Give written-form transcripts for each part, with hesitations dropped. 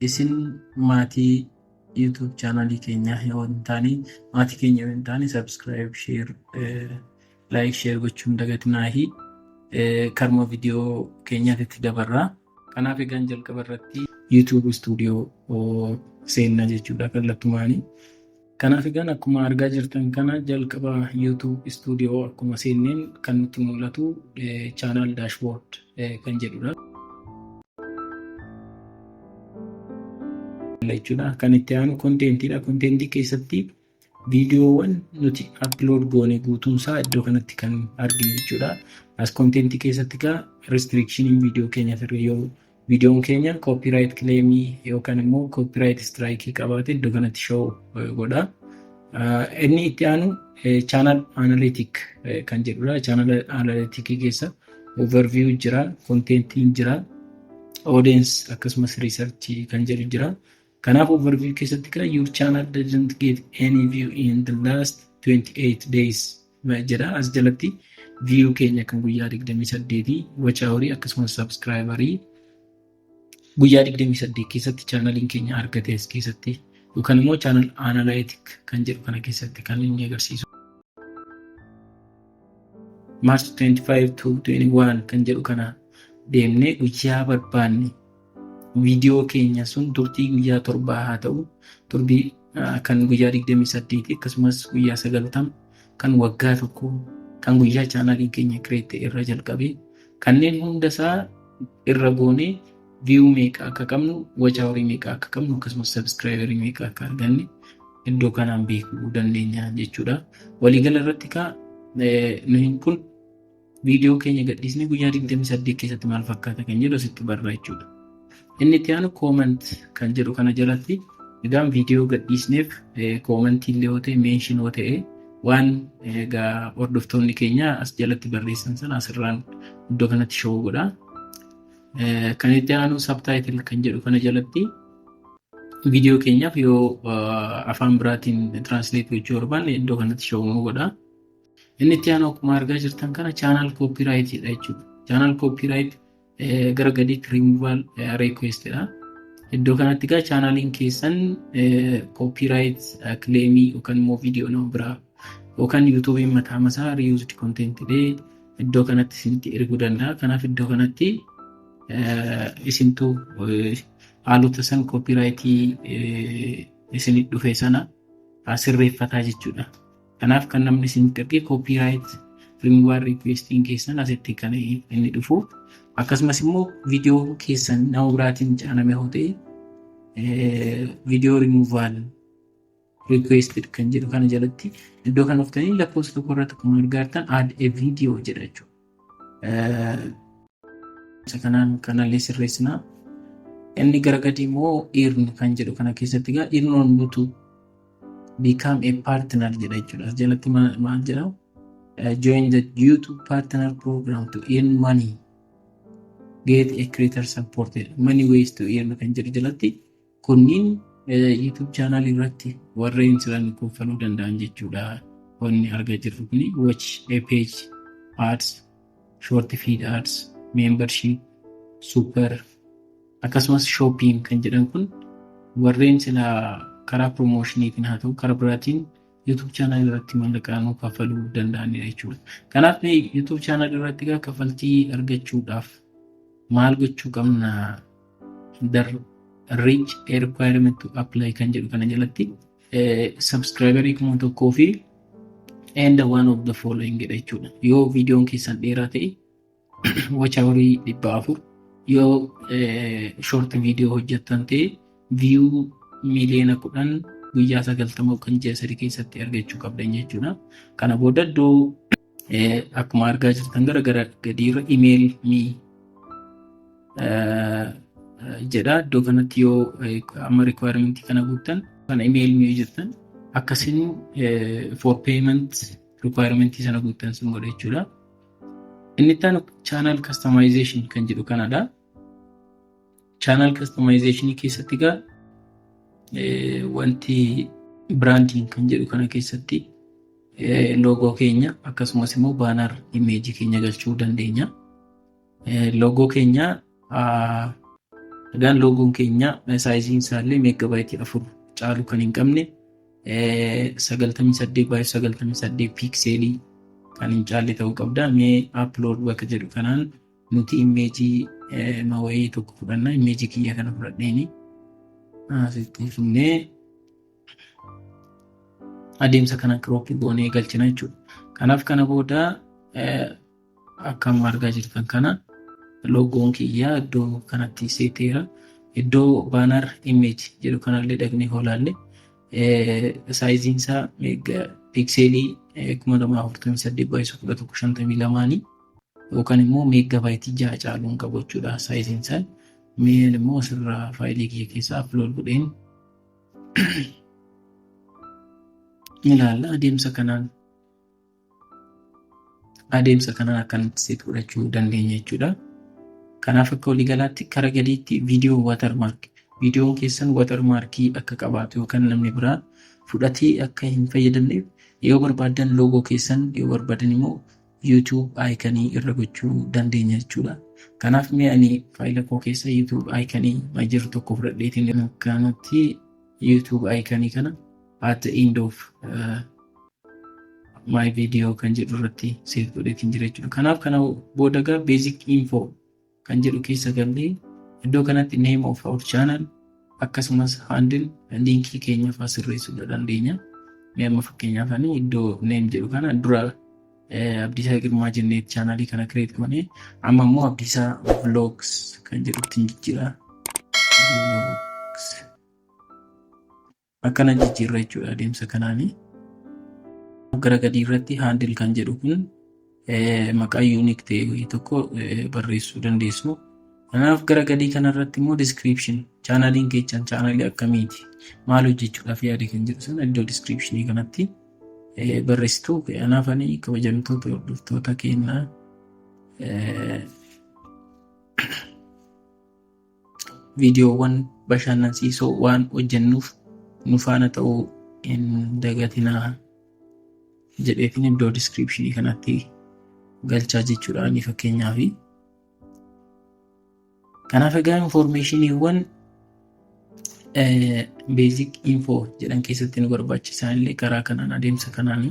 Isin maatii YouTube channelii keenyaa yoo hin taane, maatii keenya yoo hin taane, subscribe, share, like, share gochuun dagatinaahi. Karma viidiyoo keenyaatti dabarra. Kanaaf egaan jalqaba irratti YouTube Studio seenna jechuudha kallattumaanii. Kanaaf egaan akkuma argaa jirtan kana jalqaba YouTube Studio akkuma seenneen kan nutti mul'atu channel dashboard kan jedhudha jechuudha. Kan itti aanu contentiidha. Contentii keessatti viidiyoowwan nuti upload goone guutuunsaa iddoo kanatti kan arginu jechuudha. As contentii keessatti gaa restrictioniin viidiyoo keenya sirrii, yoo viidiyoon keenya copyright claimii yookaan immoo copyright strike qabaate, iddoo kanatti show godha. Inni itti aanu channel analytic kan jedhudha. Channel analytic keessa overview jira, contentiin jira, audience akkasumas research kan jedhu jira. Kanaaf overview keessatti kan "Your channel doesn't get any view in the last 28 days" jedha. As jalatti view keenya kan guyyaa 28, watch hourii akkasumas subscriberii guyyaa 28 keessatti channeliin keenya argate as keessatti yookaan immoo channel analytic kan jedhu kana keessatti kan inni agarsiisu. March 25 to 21 kan jedhu kana deemnee guyyaa barbaanne viidiyoo keenya sun turtii guyyaa 7 haa ta'u, turbii kan guyyaa 28, akkasumas guyyaa 90, kan waggaa 1, kan guyyaa channeliin keenya create irra jalqabee, kanneen hunda isaa irra goonee view meeqa akka qabnu, watch hourii meeqa akka qabnu, akkasumas subscriberii meeqa akka arganne iddoo kanaan beekuu dandeenya jechuudha. Waliigala irratti kaa nuyi kun viidiyoo keenya gadhiisnee guyyaa 28 keessatti maal fakkaata kan jedhu asitti barra jechuudha. Inni itti aanu comment kan jedhu kana jalatti egaan viidiyoo gadhiisneef commentii illee yoo ta'e, mention yoo ta'e, waan egaa hordoftoonni keenya as jalatti barreessan sana asirraan iddoo kanatti show godha. Kan itti aanu subtitle kan jedhu kana jalatti viidiyoo keenyaaf yoo afaan biraatiin translate gochuu barbaanne iddoo kanatti show godha. Inni itti aanu akkuma argaa jirtan kana channel copyrightidha jechuudha. Channel copyright gara gadiitti removal requestidha. Iddoo kanatti egaa channeliin keessan copyright claimii yookaan immoo viidiyoo nama biraa yookaan YouTubeiin mataa masaa reused content jedhee iddoo kanatti isinitti erguu danda'a. Kanaaf iddoo kanatti isintu haalota san copyrightii isinit dhufe sana sirreeffataa jechuudha. Kanaaf kan namni isinitti erge copyright removal requestiin keessan asitti kan inni dhufu. Akkasumas immoo viidiyoo keessan nama biraatiin caaname yoo ta'e, viidiyoo removal requested kan jedhu kana jalatti iddoo kana dhuftanii lakkoofsa 1 irratti akkuma argattan "add a video" jedha jechuudha. Isa kanaan kanallee sirreessinaa. Inni gara gadii immoo "earn" kan jedhu kana keessatti egaa "earn on YouTube", "become a partner" jedha jechuudha. As jalatti maal jedhamu? "Join the YouTube partner program to earn money. Get a creator support. Many ways to earn" kan jedhu jalatti kunniin YouTube channel irratti warreen jiran kuffaluu danda'an jechuudha. Wanni argaa jirru kuni watch a page ads, short feed ads, membership, super akkasumas shopping kan jedhan kun warreen sila karaa promotioniitiin haa ta'u karaa biraatiin YouTube channel irratti maallaqa nuu kaffaluu danda'anidha jechuudha. Kanaaf YouTube channel irratti egaa kaffaltii argachuudhaaf maal gochuu qabna? "The reach a requirement to apply" kan jedhu kana jalatti subscriberii 1000 fi and one of the following jedha jechuudha. Yoo viidiyoon keessan dheeraa ta'e watch hourii 400, yoo short viidiyoo hojjettan ta'e view 10 miiliyoona guyyaa 90 yookaan ji'a 3 keessatti argachuu qabdan jechuudha. Kana booda iddoo akkuma argaa jirtan gara gadiirra "email me" jedha. Iddoo kanatti yoo amma requirement kana guuttan kana "email me" jettan akkasiin for payment requirement sana guuttan sun godha jechuudha. Inni itti aanu channel customization kan jedhu kanadha. Channel customization keessatti egaa wanti branding kan jedhu kana keessatti logo keenya akkasumas immoo banner imageii keenya galchuu dandeenya. Logo keenya Egaan loogoon keenya sizeiin isaallee megabyte 4 caalu kan hin qabne, 98 baay'ee 98 pixelii kan hin caalle ta'uu qabda. Mee upload bakka jedhu kanaan nuti image mawayii tokko fudhanna. Image kiyya kana fudhadheeni asitti funnee adeemsa kana crop goonee galchina jechuudha. Kanaaf kana booda akka amma argaa jirtan kana loogoon kiyya iddoo kanatti seeteera. Iddoo banner image jedhu kanallee dhaqnee hoolaalle sizeiin isaa pixelii 2048 baay'isa 1152nii yookaan immoo megabyte 6 caaluun qabu jechuudha sizeiin isaa. Mee immoo asirraa faayilii kiyya keessaa upload godheen ilaalla. Adeemsa kanaan akkanatti set godhachuu dandeenya jechuudha. Kanaaf akka waliigalaatti kara gadiitti viidiyoo watermark, viidiyoon keessan watermarkii akka qabaatu yookaan namni biraa fudhatee akka hin fayyadamneef yoo barbaadan loogoo keessan, yoo barbaadan immoo YouTube iconii irra gochuu dandeenya jechuudha. Kanaaf mee ani faayila koo keessa YouTube iconii jiru tokko fudhadheetiin akkanatti YouTube iconii kana "at the end of my video" kan jedhu irratti save godheetiin jira jechuudha. Kanaaf kana booda gaa basic info kan jedhu keessa gallee iddoo kanatti name of our channel akkasumas handle, linkii keenya fa'aa sirreessuu dandeenya. Mee amma fakkeenyaaf ani iddoo name jedhu kana dura Abdiisaa Girmaa jennee channelii kana create goonee, amma immoo Abdiisaa Vlogs kan jedhutti jijjiira. Vlogs. Akkana jijjiirra jechuudha adeemsa kanaanii. Gara gadii irratti handle kan jedhu kun maqaa unique ta'e tokko barreessuu dandeessu. Kanaaf gara gadii kanarratti immoo description, channeliin keessan channelii akkamiiti, maal hojjechuudhaaf yaade kan jedhu sana iddoo descriptionii kanatti barreessitu. Kanaaf ani kabajamtoota hordoftoota keenyaa viidiyoowwan bashannansiisoo waan hojjennuuf nu faana ta'uu hin dagatinaa jedheetiin iddoo descriptionii kanatti galchaa jechuudha ani fakkeenyaaf. Kanaaf egaa informationiiwwan basic info jedhan keessatti nu barbaachisan illee karaa kanaan adeemsa kanaan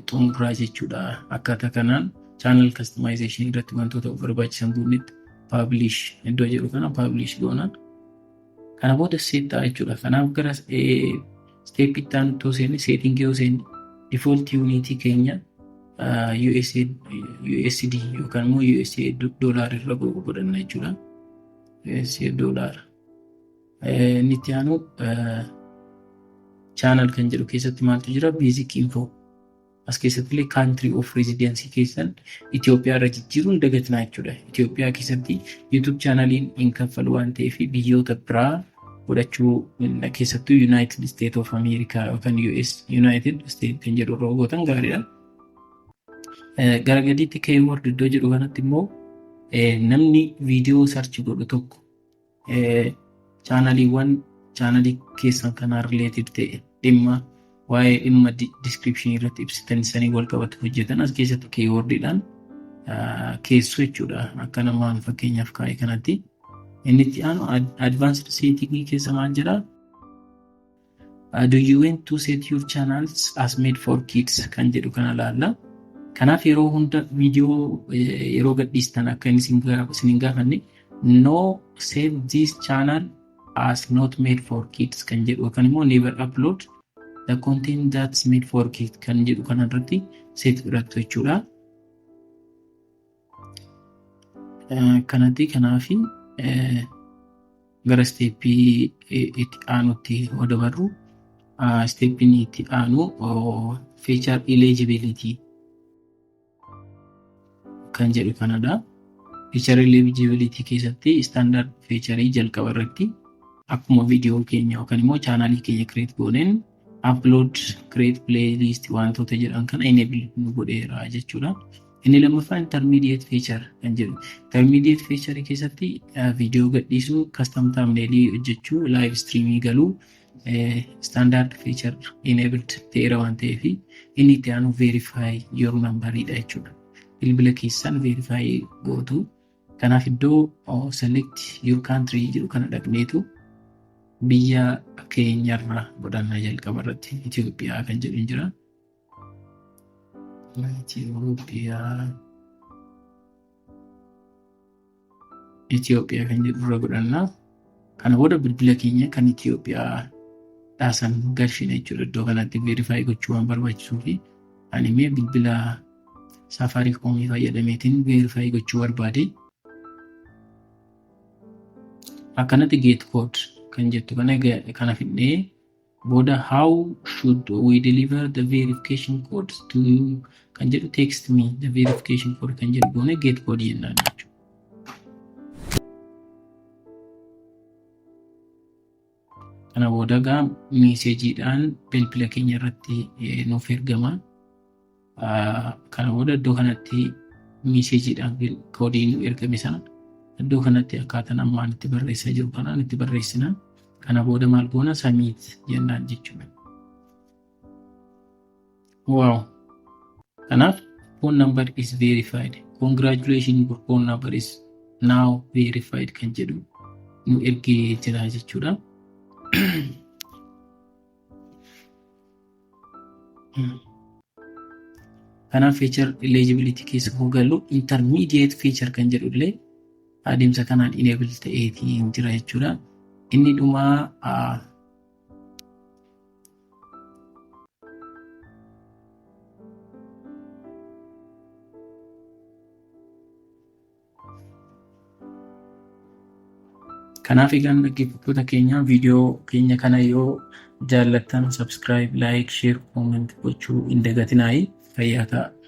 xumuraa jechuudha. Akkaataa kanaan channel customization irratti wantoota barbaachisan guunnetti publish iddoo jedhu kana publish goona. Kana booda set ta'a jechuudha. Kanaaf gara step itti aanutti yoo seenne, settingii yoo seenne, default unitii keenya USD yookaan immoo USA dollar irra godhanna jechuudha. USA dollar. Inni itti aanu channel kan jedhu keessatti maaltu jira? Basic info. As keessatti illee country of residency keessan Itoophiyaa irra jijjiiruun dagatinaa jechuudha. Itoophiyaa keessatti YouTube channeliin hin kaffalu waan ta'eef biyyoota biraa godhachuu, keessattuu United States of America yookaan US United States kan jedhu irra gootan gaariidha. Gara gadiitti keyword iddoo jedhu kanatti immoo namni viidiyoo search godhu tokko channeliiwwan channelii keessan kanaan related ta'e, dhimma waa'ee dhimma descriptionii irratti ibsitan sanii wal qabatu hojjetan as keessatti keywordiidhaan keessu jechuudha, akka namaan fakkeenyaaf kaa'e kanatti. Inni itti aanu advanced setting keessa maal jedhaa? "Do you want to set your channels as made for kids?" kan jedhu kana laalla. Kanaaf yeroo hunda viidiyoo yeroo gadhiistan akka inni isin hin gaafanne "No, save this channel as not made for kids" kan jedhu yookaan immoo "Never upload the content that's made for kids" kan jedhu kana irratti set godhattu jechuudha. Kanatti kanaaf gara stepii itti aanutti yoo dabarru, stepiin itti aanu feature eligibility kan jedhu kanadha. Feature eligibility keessatti standard feature jalqaba irratti akkuma viidiyoo keenya yookaan immoo channelii keenya create gooneen upload, create playlist wantoota jedhan kana enable nu godheera jechuudha. Inni lammaffaan intermediate feature kan jedhu. Intermediate feature keessatti viidiyoo gadhiisuu, custom thumbnail hojjechuu, live streamii galuu standard feature enabled ta'eera waan ta'eef, inni itti aanu verify your number dha jechuudha. Bilbila keessan verify gootu. Kanaaf iddoo select your country jedhu kana dhaqneetu biyya keenyarra godhannaa jalqaba irratti Itoophiyaa kan jedhu hin jira. Itoophiyaa Itoophiyaa kan jedhu irra godhannaa. Kana booda bilbila keenya kan Itoophiyaa dhaasan galchina jechuudha. Iddoo kanatti verify gochuu waan barbaachisuu fi ani mee bilbila Safaricomii fayyadameetiin verify gochuu barbaade. Akkanatti get code kan jettu kana fidnee booda "How should we deliver the verification code to you?" kan jedhu, "Text me the verification code" kan jedhu goone get code jennaan jechuudha. Kana booda gaa messageiidhaan bilbila keenya irratti nuuf ergama. Kana booda iddoo kanatti messageiidhaan koodii nu ergame sana iddoo kanatti akkaataan ammaan itti barreessaa jiru kanaan itti barreessina. Kana booda maal goona? Submit jennaan jechuudha. Wow! Kanaaf "Phone number is verified. Congratulations, your phone number is now verified" kan jedhu nu ergee jira jechuudha. Kanaaf feature eligibility keessa koo galu intermediate feature kan jedhu illee adeemsa kanaan enable ta'eetii jira jechuudha. Inni dhumaa Kanaaf egaan dhaggeeffattoota keenya, viidiyoo keenya kana yoo jaallattan subscribe, like, share, comment gochuu hin dagatinaayi. Fayyaa ta'a.